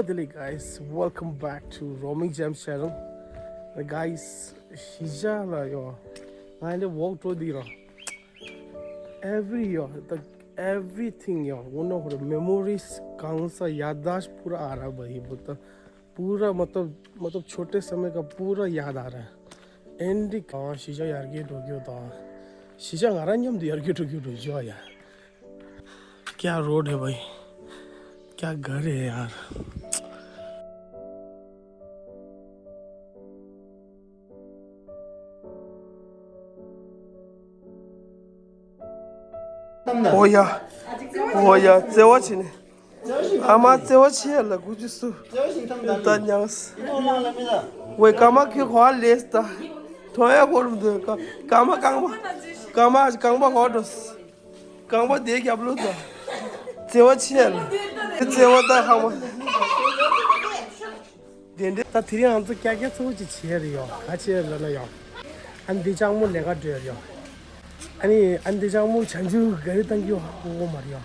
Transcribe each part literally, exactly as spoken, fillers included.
Hey guys, welcome back to Roaming Gems channel. Guys, ཤི་ཇ་ལ་ཡོ། ང་འདི་ཝོག་འགྲོ་དེ་རོ། Every ཡོ། The everything ཡོ། वो ना हो मेमोरीज कौन सा याददाश्त पूरा आ रहा भाई, वो तो पूरा मतलब मतलब छोटे समय का पूरा याद आ रहा है। एंड हाँ ཤི་ཇ་ཡར་རྒྱས་འགྲོ་རྒྱུ་དང་། ཤི་ཇ་ང་རང་མཉམ་དུ་ཡར་རྒྱས་འགྲོ་རྒྱུ་འགྲོ་རྒྱུ་ཡ། क्या रोड है भाई, क्या घर है यार। ཨོ་ཡ། ཨོ་ཡ། བརྩེ་བ་བྱས་ནས། ཨ་མ་བརྩེ་བ་ཆེ་ལ་དགུ་བཅུ་སུ། ད་མྱངས། ཝེ་ཀ་མ་ཁྱོད་གོ་ལེས་ད། ཐོ་ཡ་གོ་རུ་འདུག་ཀ་མ་རྐང་པ། ཀ་མ་རྐང་པ་གོ་འགྲོ། རྐང་པ་དེ་རྒྱབ་ལོ་ད། བརྩེ་བ་ཆེ་ལ། བརྩེ་བ་ད་ཧ་མ། དེ་འདྲ་ད་དེ་རིང་ང་ཚོ་ཀྱ་ཀྱ་ཚོ་ཅིག་བྱས་རེད་ཡོ། ག་བྱས་རེད་ལབ་ན་ཡོ། ཨ་ནི་འདི་ཅང་མོ་ལས་ཀ་འགྲོ་ཡོ། ཨ་ནི་ཨ་ནི་འདི་ཅང་མོ་བྱང་ཆུབ་ག་རེ་བཏང་གི་ཡོ་ཧ་གོ་མ་རེད་ཡོ།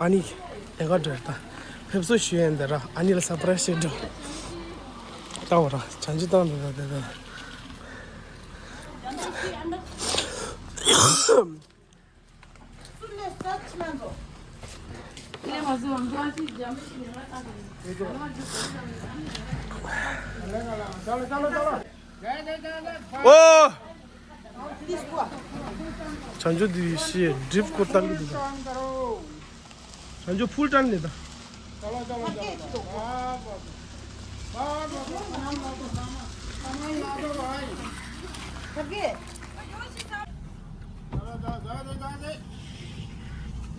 ཨ་ནི་ལས་ཀ་འགྲོ་ཡོ་ད། ཕེབས་བསུ་ཞུ་ཡོན་ད་ར། ཨ་ནི་ལ་སར་པ་རའི་སི་བྱེད་འགྲོ། ད་འོ་ར་བྱང་ཆུབ་བཏང་འགྲོ་ད་ད་ད། ཨོ། བྱང་ཆུབ་འདི་ཤི་ཌིབ་སྐོར་བཏང་གི་འདུག་བྱང་ཆུབ་ཕུལ་ཊན་ལེ་ད།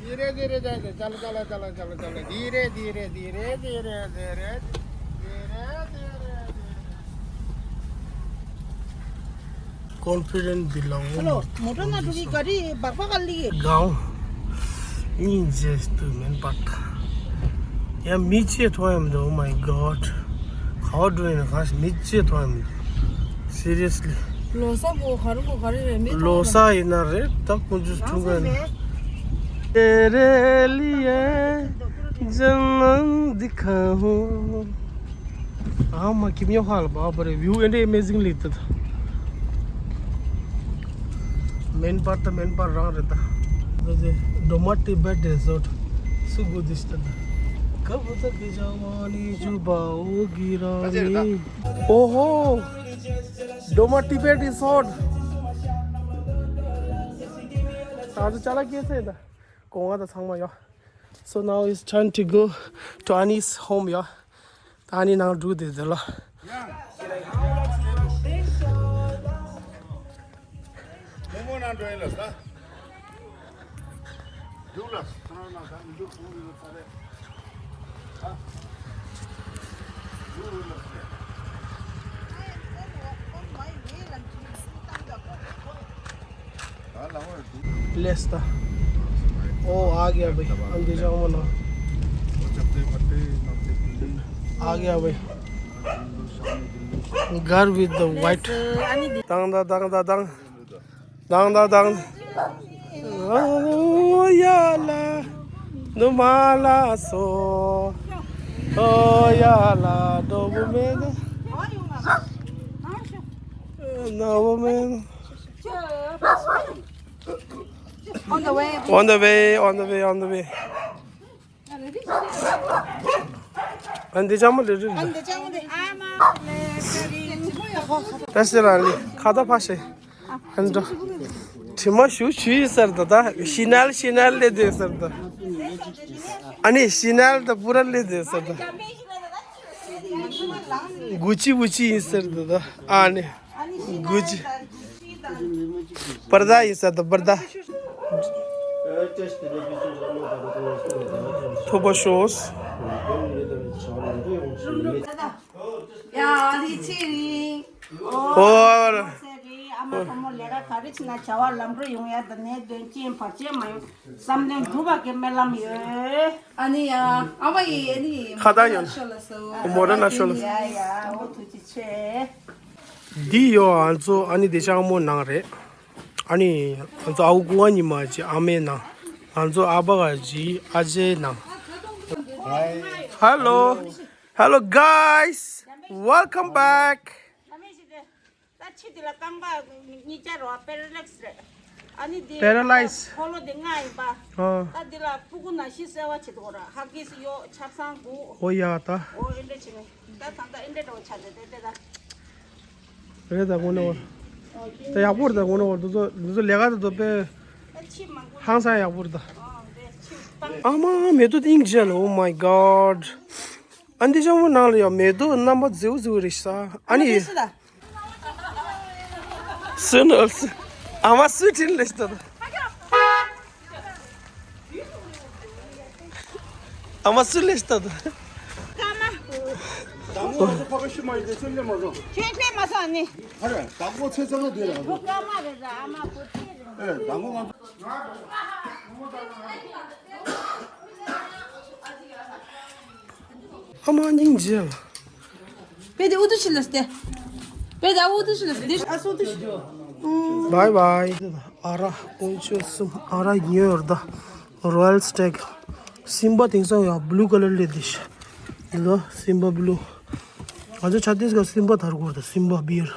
धीरे धीरे जाते, चलो चलो चलो चलो चलो, धीरे धीरे धीरे धीरे धीरे धीरे धीरे। कॉन्फिडेंस दिलाओ। हेलो, मोटर ना ठुकी गाड़ी बकबक कर ली है। गाँव ཉིན་རྗེས་སུ་མེན་པར་ཡང་མི་ཅེས་མཐོང་ཡང་མི་འདུག Oh my God. How do you know? མི་ཅེས་མཐོང་ཡང་མི་འདུག Seriously. ལོ་གསར་པོ་ག་རེ་པོ་ག་རེ་རེད། མི་ལོ་གསར་ཡིན་ན་རེད། ད་ཀུན་སྤྱོད་ཐུང་ག་ནི། तेरे लिए जन्नत दिखा हूँ. ཨ་མ་ཁྱི་མྱོ་ཧ་ལ་བ་བ་རེད། ཝིའུ་ཨེ་འདྲ་ཨེ་མེ་ཛིང་ལི་ཏི། མེན་པར་ད་མེན་པར་རང་རེད་ད། འདི་ཌོ་མ་ཊི་བེཊ་རི་སོརཊ་སུ་གུ་དིས་ཏི། ཀ་བུ་ཏ་གི་ཇ་ཝ་ནི་ཇུ་བ་འོ་གི་ར་ནི། ཨོ་ཧོ། ཌོ་མ་ཊི་བེཊ་རི་སོརཊ། ད་ཚོ་ཅ་ལག་སྐྱེལ་ཚེ་ད། གོང་བ་ད་ཚང་མ་ཡོད། So now it's time to go to Ani's home, yeah. ད་ཨ་ནི་ནང་འགྲོ་དེ་དེ་ལ། लेस्ता। ओ आ गया भाई, हम दे जाओ ना। आ गया भाई। घर with the white। दांग दा दांग दा दांग। दांग दा दांग। ओ याला। नुमाला सो। ओ याला। डोबो में। नवो में। On the way, on the way, on the way. ཨན་དེ་ཅང་མ་ལེ་རེད། ཨན་དེ་ཅང་མ་ལེ། ད་ཤི་ར་ལི་ཁ་ད་ཕ་ཤེ། ཨན་ད། དྲི་མ་ཞུ་ཞུ་ཡི་ཟེར་ད་ད། ཤི་ནལ་ཤི་ནལ་ལེ་དེ་ཟེར་ད། ཨ་ནི་ཤི་ནལ་ད་པུ་ར་ལེ་དེ་ཟེར་ད། གུ་ཅི་བུ་ཅི་ཡིན་ཟེར་ད་ད། ཨ་ནི། གུ་ཅི། པར་ད་ཡིན་ས་ད་པར་ད། ཐོབ་པ་ཤོས། ཡ་ཨ་རི་ཚེ་རིང་། ཨོ། ཨ་མ་ཁོ་མོ་ལས་ཀ་ག་རེ་བྱེད་ན་བྱ་བ་ལམ་འགྲོ་ཡོང་ཡ། ད་ནས་དོན་ཅན་བར་ཆད་མ་ཡོང་བསམ་དོན་འགྲུབ་པ་གི་སྨོན་ལམ་ཡོད། ཨ་ནི་ཡ་ཨ་མ་ཡི་ཨ་ནི་ཁ་ད་ཡོད། ཤོ་ལ་སོ། མོ་ར་ན་ཤོ་ལ་སོ། ཡ་ཡ་ཨ་མ་ཐུགས་རྗེ་ཆེ། འདི་ཡོ་ང་ཚོ་ཨ་ནི་དེ་ཅང་མོ་ནང་རེད། ཨ་ནི་ང་ཚོ་ཨ་ཁུ་ཀུ་ཝ་ཉི་མ་ཅི་ཨ་མའི་ནང་། ང་ཚོ་ཨ་ཕ་ག་ཅི་ཨ་ཅེ་ནང་། ཧེ་ལོ། Hello guys, welcome back. ད་ཕྱི་དེ་ལ་རྐང་པ་གཉིས་ཆ་རོ་པེ་ར་ལེགས་རེད། ཨ་ནི་དེ་པེ་ར་ལའིས། ཁོ་ལོ་དེ་ལྔ་ཡིན་པ། ཨ། ད་དེ་ལ་ཕྲུ་གུ་ནང་བཞིན་གསོ་བ་བྱེད་དགོས་ར། ཧ་གིས་ཡོད། ཆབ་གསང་དགོས། ཨོ་ཡ་ད། ཨོ་ཨེ་འདྲ་བྱེད་ནས་ད་ད་ལྟ་ཨེ་འདྲ་འདྲ་བོ་ཆགས་བསྡད་དེ་དེ་ད། རེད་ད་དགོས་ནོ། ད་ཡག་པོ་རེད་ད་དགོས་ནོ། འདི་ཚོ་འདི་ཚོ་ལས་ཀ་ད་དོ་པེ། ཧང་སང་ཡག་པོ་རེད་ད། ཨ་མ་མེ་ཏོག་ཏིང་ཇལ། Oh my god. ཨ་འདི་ཅང་མོ་ནང་ལ་ཡང་མེ་ཏོག་རྣམ་པ་མཛེས་པོ་མཛེས་པོ་རེད་ཤག་ཨ་ནི། སུ་ནོ་སུ། ཨ་མ་སུ་དྲིན་ལས་ཤི་ད། ཨ་མ་སུ་ལས་ཤི་ད། ད་མོ་ང་ཚོ་ཕ་ག་ཤི་མ་ཡི་དེ་ཚོ་ལས་མ་བཟོ། ཁྱོད་ལས་མ་བཟོ་ཨ་ནི། ཨ་རེ་ད་མོ་ཚེ་ཚང་ན་དེ་ར་བཟོ། ཨ་མ་རེད་ད་ཨ་མ་བུ་ཚེ་རེད། ཨེ་ད་མོ་ང་ཚོ། ཨ་མ་སྙིང་རྗེ་ལ། པེ་དེ་ཨུ་ཏུ་ཤི་ལ་སྟེ། པེ་དེ་ཨུ་ཏུ་ཤི་ལ་སྟེ། ཨ་སུ་ཏུ་ཤི། Bye bye. ཨ་ར་དཀོན་མཆོག་གསུམ། ཨ་ར་ཉོས་ཡོད་ད། Royal Stag. སིམ་བྷ་དེང་སང་ཡང་blue color ལས་དེ་ཤ། འདི་ལ་སིམ་བྷ་blue. ང་ཚོ་ཆ་དེས་ག་སིམ་བྷ་དར་གོ་ད། སིམ་བྷ་བིར།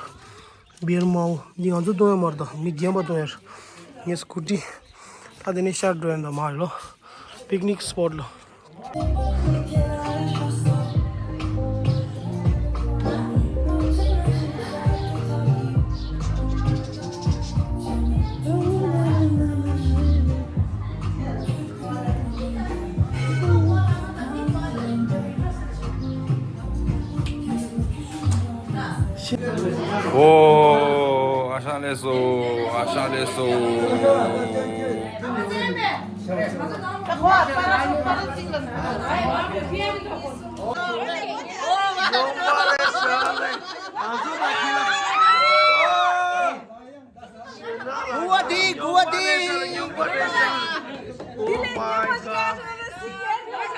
བིར་མའོ། འདི་ང་ཚོ་གཏོང་ཡ་མ་རེད་ད། མི་རྒན་པ་གཏོང་ཡ་རེད། ངའི་སྐུ་ཊི། ད་དེ་ནས་ཤར་འགྲོ་ཡ་ད་མ་རེད་ལོ། Picnic spot ལོ། ཨོ། ཨ་ཤ་ལེ་སོ། ཨ་ཤ་ལེ་སོ། གུ་བ་དི། གུ་བ་དི། Oh my god.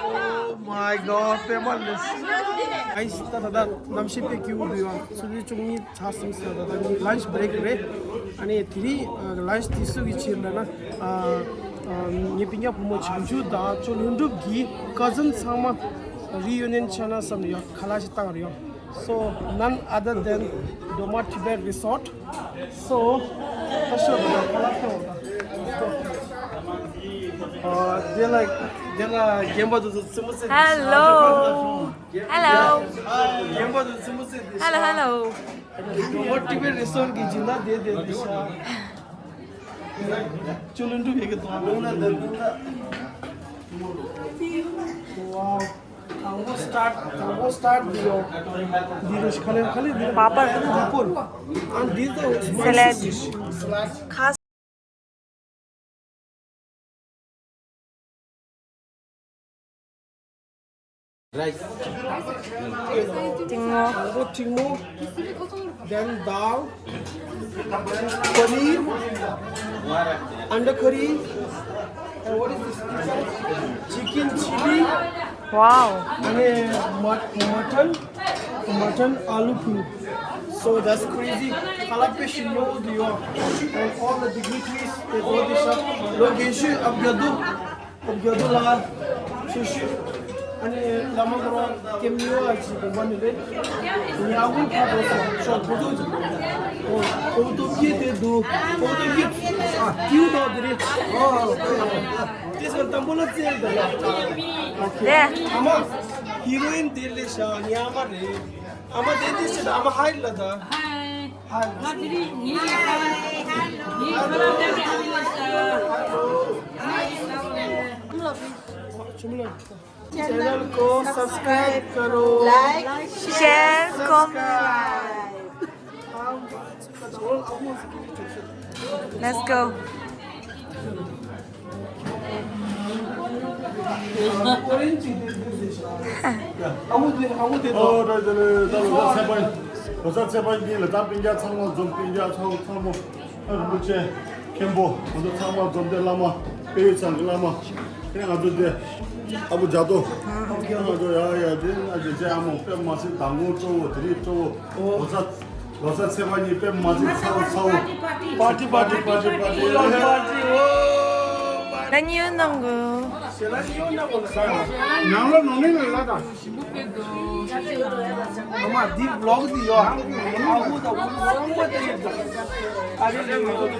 Oh my god. ཨའི་ད་ད་ད་གནམ་གཤིས་དཔེ་སྐྱིད་པོ་འདུག་ཡ། ཆུ་ཚོད་བཅུ་གཉིས་ཚར་སོང་ཟེར། ད་ད་ནི་lunch break རེད། ཨ་ནི་དེ་རིང་lunch དེ་སུ་གི་ཕྱིར་ལབ་ན། ཨ་ཨ་ངའི་སྤུན་ཀྱག་བུ་མོ་བྱང་ཆུབ་དང་ཅོ་ལྷུན་གྲུབ་ཀྱི་cousin ཚང་མ་reunion བྱས་ན་བསམ་ནས་ཡ་ཁ་ལག་ཞིག་བཏང་རེད་ཡ། So none other than Doma Tibet Resort. So ད་ཤོག་ད་ཁ་ལག་ཁྱེར་འོང་ད། དེ་ལ་དེ་ལ་རྒན་པ་དེ་ཚོ་རྩེད་མོ་རྩེ། Hello. Hello. རྒན་པ་དེ་ཚོ་རྩེད་མོ་རྩེ་དེ། Hello, hello. Doma Tibet Resort གི་སྦྱིན་བདག་དེ་དེ་དེ་ཤ། ཅོ་ལྷུན་གྲུབ་ཡ་གི་དང་ལུང་ན་དེ་ལུང་ན། Wow. དང་པོ་start དང་པོ་start འདི་ཡོད། འདི་རུ་ཤ་ཁ་ལེ་ཁ་ལེ་འདི་རུ། Papad. Papad. And this is the spicy dish. Khas. Rice. ཏིང་མོ། དང་པོ་ཏིང་མོ། Then dal, paneer, anda curry, and what is this? Chicken chili. Wow. ཨ་ནི་མ་mutton, mutton aloo puri. So that's crazy. ཁ་ལག་དཔེ་ཞིམ་པོ་འདུག་ཡ། And all the dignitaries, they go this up. ལོ་རྒན་ཤོས་ཨ་བརྒྱད་དོ། ཨ་བརྒྱད་དོ་ལ་ཤོད་ཤོད། ཨ་ནི་བླ་མ་འཁོར་བ་སྐྱེམས་ཡོད་ཨ་ཅིག་དགོངས་པ་ནི་རེད། ཉ་བུ་ཕ་དོ་སོ་ཤོག་ཐོ་ཐོ་ཅིག་ཨོ་ཨོ་ཏོ་སྐྱེས་ཏེ་འདུག་ཨོ་ཏོ་སྐྱེས། ཨ་ཏིའུ་དོ་དེ་རེད། ཨོ་ཨོ་ཨོ། དེ་སོ་དང་པོ་ལ་རྩེད་དེ་ལ། ཨོ་ཁེ། དེ། ཨ་མ། ཧི་རོ་ཨིན་དེ་ལས་ཤ་ཉ་མ་རེད། ཨ་མ་དེ་དེ་ཤི་ད་ཨ་མ་ཧའི་ལ་ད། ཧའི། ང་དེ་རིང་ངའི་ཁ་ངའི་ཁ་ལག་ལྟ་བུ་ཨ་མ་ལ་ཤ། ང་ཡི་ལ་བ་ལས། चैनल को सब्सक्राइब करो। Like, share, comment. Let's go. ཨོ་ད་དེ་ལས་ད་ལོ་ད་ཚེ་པ་ལོ་ད་ཚེ་པ་གཉིས་ལ་ད་སྤུན་ཀྱག་ཚང་མ་འཛོམས། སྤུན་ཀྱག་ཚང་མ་ཚང་མ། ཨ་རིན་པོ་ཆེ་མཁན་པོ་ང་ཚོ་ཚང་མ་འཛོམས་ཏེ་བླ་མ་དཔལ་ཡུལ་ཚང་གི་བླ་མ། ཁྱེད་ང་ཚོ་དེ་ཨ་བུ་ཇ་དོ། ང་ཚོ་ཡ་ཡ་དེ་ང་ཚོ་ཅེ་ཨ་མོ་དཔེ་མ་སྲིད་དང་པོ་སྤྲོ་བོ་དེ་རིང་སྤྲོ་བོ། ལོ་ཙཱ་ལོ་ཙཱ་ཚེ་པ་གཉིས་དཔེ་མ་སྲིད་ཚ་བོ་ཚ་བོ། པར་ཊི་པར་ཊི་པར་ཊི་པར་ཊི་པར་ཊི། ལ་ཉེ་ཡོད་ནང་གི། ཞེ་ལ་ཉེ་ཡོད་ནང་གི་ལ་ད། ནང་ལ་ནང་ནས་ལ་ད། ཨ་མ་འདི་བློག་འདི་ཡོད། ཨ་ཁུ་དང་ཁུ་ཚང་མ་དེ་ཡོད། ཨ་རི་ལ་ཡོད་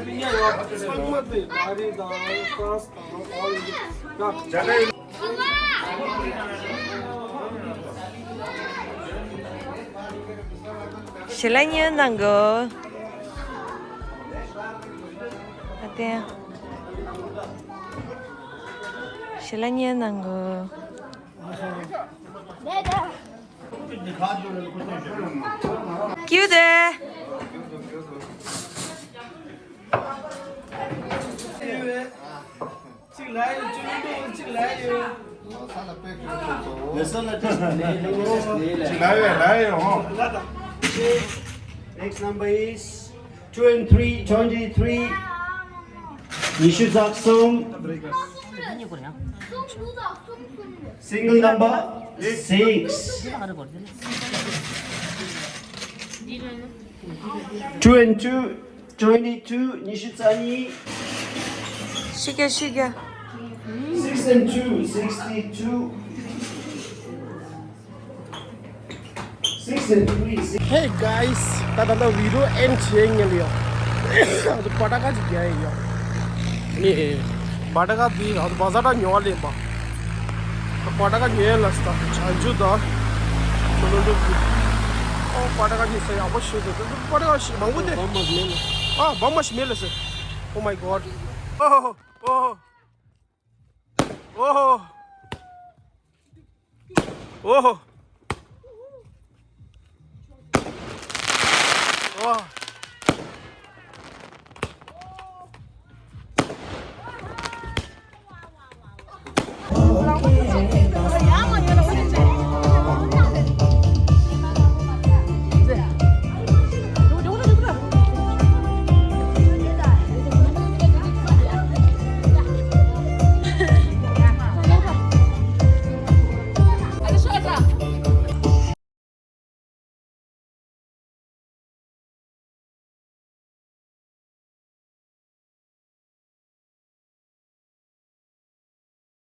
པ་ཚང་མ་དེ་ཡོད། ཨ་རི་དང་ཧྥ་རན་སི་དང་ཨོ་ལི་ད། ཞེ་ལ་ཉེ་ནང་གི། ཨ་ཏེ། ཞེ་ལ་ཉེ་ནང་གི། ཀྱུ་དེ། གཅིག་ལ་ཡོད། གཅིག་ལ་ཡོད། གཅིག་ལ་ཡོད། ལེ་སོ་ལ་ཏེ་ལེ་ལེ་ལེ་ལེ། གཅིག་ལ་ཡོད་ལ་ཡོད་ཧོ། Next number is two and three, twenty-three. ཉི་ཤུ་རྩ་གསུམ། Single number six. Two and two, twenty-two, ཉི་ཤུ་རྩ་གཉིས། ཤི་ག་ཤི་ག Six and two, sixty-two. Six and three, six. Hey guys, ད་ད་ལྟ་video end བྱེད་ཉན་ཡོད། ཨ་ད་པ་ཊ་ཀ་ཅིག་རྒྱག་ཡོད། ནི་པ་ཊ་ཀ་འདི་ཨ་ད་བ་ཟ་ད་ཉོ་བ་ལེན་པ། པ་ཊ་ཀ་ཉོས་ལ་སྟ་ཆ་འཇུ་ད། ཆུ་ལོ་ལོ་གི། ཨོ་པ་ཊ་ཀ་ཉོས་ས་ཡག་པོ་ཞིག་འདུག་པ་ཊ་ཀ་ཞིག་མང་པོ་འདུག་བམ་མ་ཞིག་མེད་ལ། ཨ་བམ་མ་ཞིག་མེད་ལ་ཟེར། Oh my god. Oh. Oh. Oh. Oh.